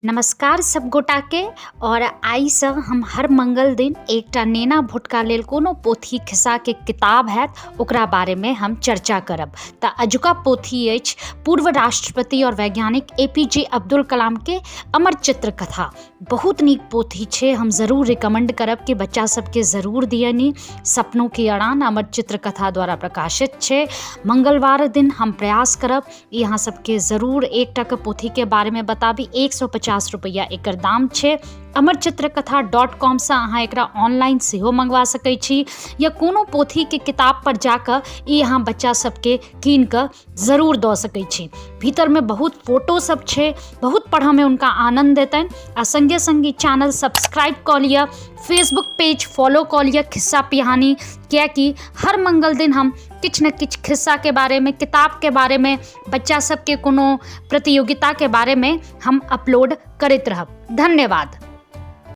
नमस्कार सब गोटाके। और आइसँ हम हर मंगल दिन एकटा नेना भुटका लेल कोनो पोथी खिस्साके किताब हैत ओकरा बारेमे हम चर्चा करब। तऽ अजुका पोथी अछि पूर्व राष्ट्रपति और वैज्ञानिक APJ Abdul कलामके अमर चित्रकथा। बहुत नीक पोथी छै, हम जरूर रिकमेंड करब कि बच्चा सबके जरूर दियनि। सपनों की अड़ान अमर चित्रकथा द्वारा प्रकाशित छै। मंगलवार दिन हम प्रयास करब ई अहाँ सबके जरूर एकटा के पोथीके बारेमे बताबी। 150 रुपैआ एकर दाम छै। अमर चित्रकथा डॉट कॉमसँ अहाँ एकरा ऑनलाइन सेहो मंगवा सकै छी या कोनो पोथीके किताब पर जाकऽ ई अहाँ बच्चा सबके कीन कऽ जरूर दऽ सकै छी। भीतरमे बहुत फोटो सब छै, बहुत पढ़ऽमे हुनका आनन्द देतनि। आ सङ्गे सङ्ग ई चैनल सब्सक्राइब कऽ लिअ, फेसबुक पेज फॉलो कऽ लिअ खिस्सा पिहानी, किएकि हर मंगल दिन हम किछु ने किछु खिस्साके बारेमे, किताबके बारेमे, बच्चा सबके कोनो प्रतियोगिताके बारेमे हम अपलोड करैत रहब। धन्यवाद।